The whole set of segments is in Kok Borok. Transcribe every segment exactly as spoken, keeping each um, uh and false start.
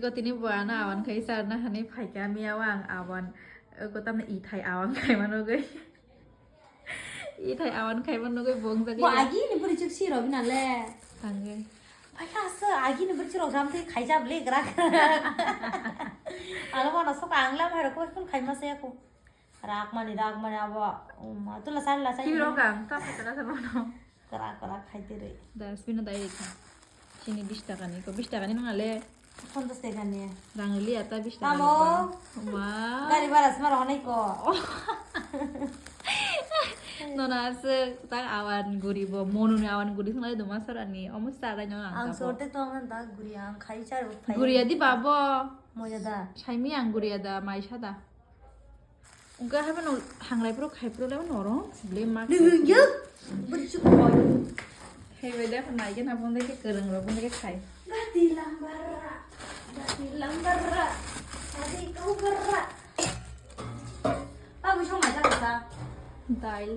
Ko tini bo ano awan khai sarna hani phaikha miya wang awan, eh, ko tamni ithai awan khai mano goi. Ithai awan khai mano goi bong jagoi. Bo agi ni buri chuk si robi na le. Tangoi. Phaikha se agi ni buri chuk ram te khai jab le gra. Alo mana sok angla mai ro ko khai ma se ko. Rakmani, rakmani abo, um, tu lasai, lasai. Ki rok ang, ta phaikha na sa mano. Krak, krak khai tere. Dustbin o dai rikha. Chini bish taka ni, ko bish taka ni nang ale. Ponchash taka ni. Rang liya ta bish taka. Tamo. Ma. Gari bara sma rohonai ko. Nono aswk ta awan guri bo, monu ni awan guri thang lai duma sara ni. Omo sa rai no ang ta bo. Ang sorte to ang ta guri ang khai char bo khai. Guri ya di babo. Moja da. Saimi ang guri ya da, mai sa da. Wngkha haino hangrai phuru khai phuru le norom ble ma. Nung ya, beri chuk koi. Hai bai da nai ke na bonde ke kereng ro bonde ke khai. Gati lambar ra, gati lambar ra, gati kau bar ra. Babu song aja kata. Dail.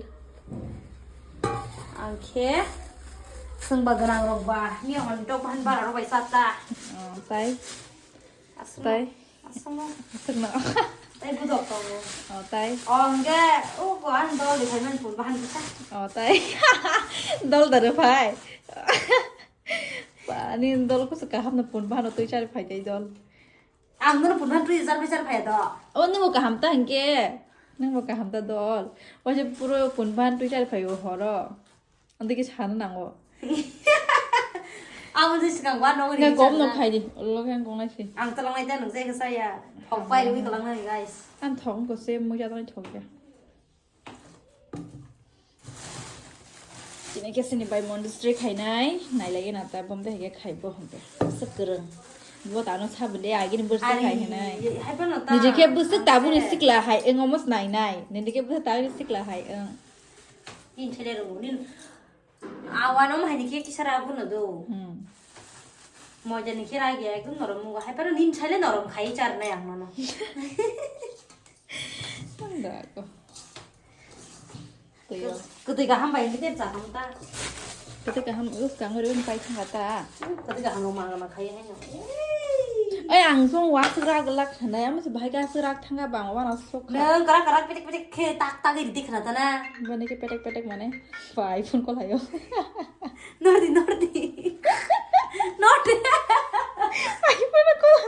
Angkhe sengba gwnang rok ba, ni hon dok bahan bara rok bai sata. Oh, tai. Aswk. Tai. Aswkno. Aswkno. Tai budok tongo. Oh, tai. Oh, hwnkhe, oh, ko ang dol de phaimani phone bahan kisa. Oh, tai. Dol da re phai. Ba, ani dol kusu kaham na phone bahan twi chari phai tai dol. Ang no phone bahan twi chari phai chari phai do. Oh, nungbo kaham ta hwnkhe. Nungbo kaham ta dol. Waise puro phone bahan twi chari phai o horo. Andike sana nango. Amo je sikang wa nong. Nang kom no khai di. Ulo khe ang kong nai si. Ang tolong nai ta nung je khe saya. Thok pai rwi tolong nai, guys. Ang thok ko se muja tong thok ya. Tini khe sini bai Monday stre khainai, nailai na ta bom de hege khai bo hwnkhe. Aswk kwrwng. Bo tano sabo de agini bwswk khai hinai. Hai phano ta. Niji khe bwswk tabuni sikla hai, eng omo snai nai. Niji khe bwswk tabuni sikla hai, eng. Nini chele rw, nini awan omo hai ni khe kisa ra bono do. Hmm. Moja ni khe ra ge ekdom norom mungo. Hai phano nini chele norom khai char nai ang mano. Tangda ko. Twi o. Kwtwi kaham bai hwnkhe tei chakam ta. Kwtwi kaham, uh, kang ori pai thangka ta. Kwtwi kaham rok mangana khai hai no. Ai, ang song wa swk rak lak sanai, amo se bahai ka swk rak thangka bang wana sok kha. Nang karak karak petek petek khe tak tak iri dikhna ta na. Bani khe petek petek mane. Pai phone call hayo. Nordi, nordi. Nordi. Pai phone call.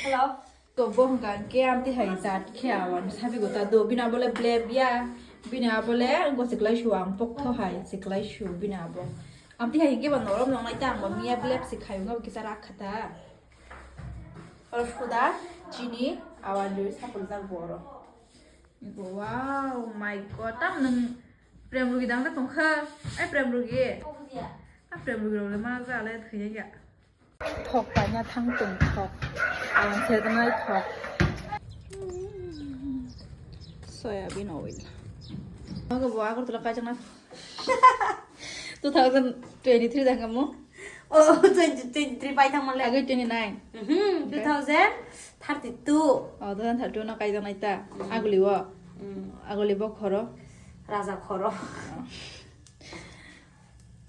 Hello. To bo hwnkha hwnkhe amtwi hai jat khe awan sabi gota do. Bini abole bleb ya, bini abole wngkha siklai su ang poktho hai siklai su bini abo. Amtwi hai hwnkhe ba norom nongnai ta ang ba miya bleb se khai wngkha kisa rak kha ta. Oro suda chini awan rwi sapuljak bo oro. Wow, my God, tam nwng prem rugi dang da tongkha. Ai prem rugi. A prem rugi rok le ma ja le thwiya ya. Thok paina thang tong thok. Ang se nai thok. Soyabin oil. Oke, bo Agartala kaijakna. Two thousand twenty-three jang kamu? Oh, twenty twenty-three pai thang male. Agoi twenty-nine. Mhm, okay. Two thousand thirty-two. Oh, two thousand thirty-two no kaijaknai ta. Mm. Aguli wo. Mm. Aguli bo khoro. Raja khoro. Oh.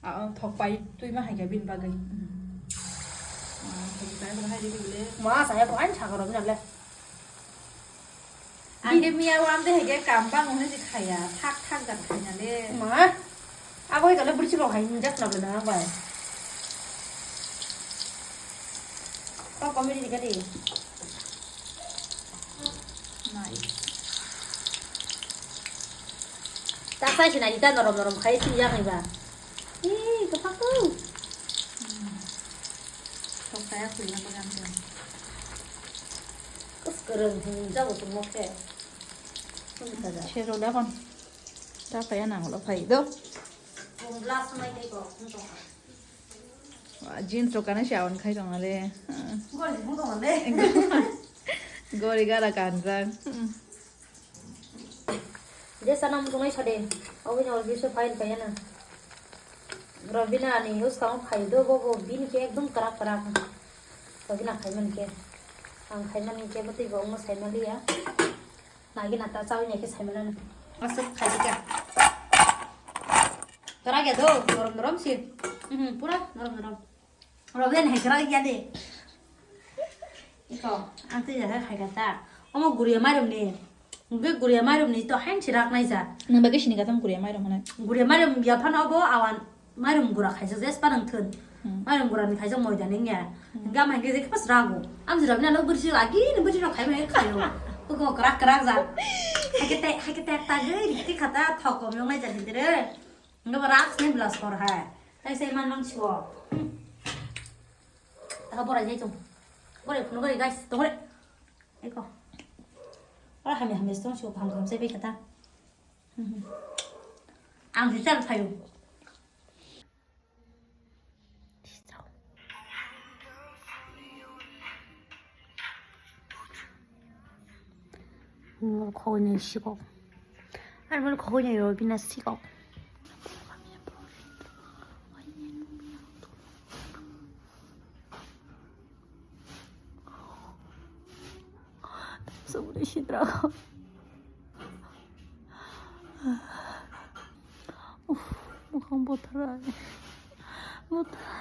Ah, ang thok pai twi ma hai khe bini bagwi. Ah, thok pai ma hai di bile. Ma, saya ko an chakaro bina le. Ang ke miya wan de hege kam bang hone si khaya, thak thak jan khaya le. Ma, abo hai kale bursi rok hai hinjak na bela bai. Ko comedy ni kadi. Nice. Ta sai sinai ta norom norom khai si yang iba. Ih, kapak tu. Hmm. Sok saya kuya ko jam tu. Kus kereng hing jago tu moke. Sero da kon. Ta kaya nang lo phai do. Jeans rok kana si awan khai tong ale. Gori bu tong ale. Gori gara kanjang. Je sana mutungai sade. Obi no bisu fine kaya na. Robina ani use kamo phai do bo bo bini ke ekdom krak krak. Robina khai man ke. Ang khai man ke bati bo mo sai maliya. Nagi na ta chawi nai ke sai mano. Asuk khai dika. Krak ya do, norom norom si. Mhm, pura norom norom. Robin hai krak ya de. Iko, ang tei jaga khai kata. Omo guria mairum ni. Hingke guria mairum ni to hain si rak nai ja. Nang bagwi sini kata guria mairum hwnwi. Guria mairum ya phano obo awan mairum gura khaijak jes panang thun. Hmm. Mairum gura ni khaijak moida ning ya. Hmm. Hingke ama hingke je pas rago. Am jira bina lo bursi agi ni bursi ro khai mai khayo. Uko krak krak ja. Hakete hakete ta ge rikti khata thok kom yong nai ja dindire. Hingke ba rak sini blas kor hai. Tai sai man mang chiwo. Hmm. Taka borai jai chung. Borai phunu borai guys, tongore. Eko. Ora hamya hamya stong sio kaham kaham se bai kata. Ang juice ar phayo. Khogoi ni sikok. Ar bini khogoi ni rw bini sikok. Sumri sidra. Uf, mukhang bothra. Bothra.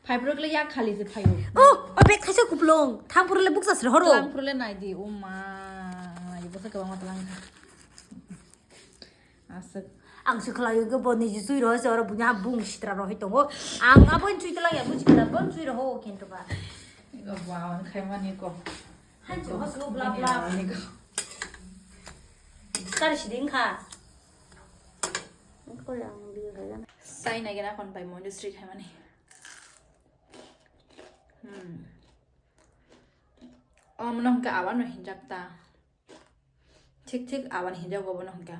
Phaibrok le yak khali se phaio. Oh, o bag thaisa kuplung. Thang phuru le buksa sre horo. Thang phuru le nai di, o ma, nai di, bwsa kwbangma tlang kha. Aswk. Ang se khlaio ke bo niji chui roho se oro bunya bung sitra rohoi tongo. Ang abo chui tlang ya buji kala bon chui roho kintu ba. Ego bawan khai mani ko. Han se hoslo bla bla. Mani ko. Kar siding kha. Ko yang bi kha. Sai nai gana kon pai Monjusri khai mani. Hmm. Oh, mano hingke awan no hinjak ta. Thik thik awan hinjak obo no hingke.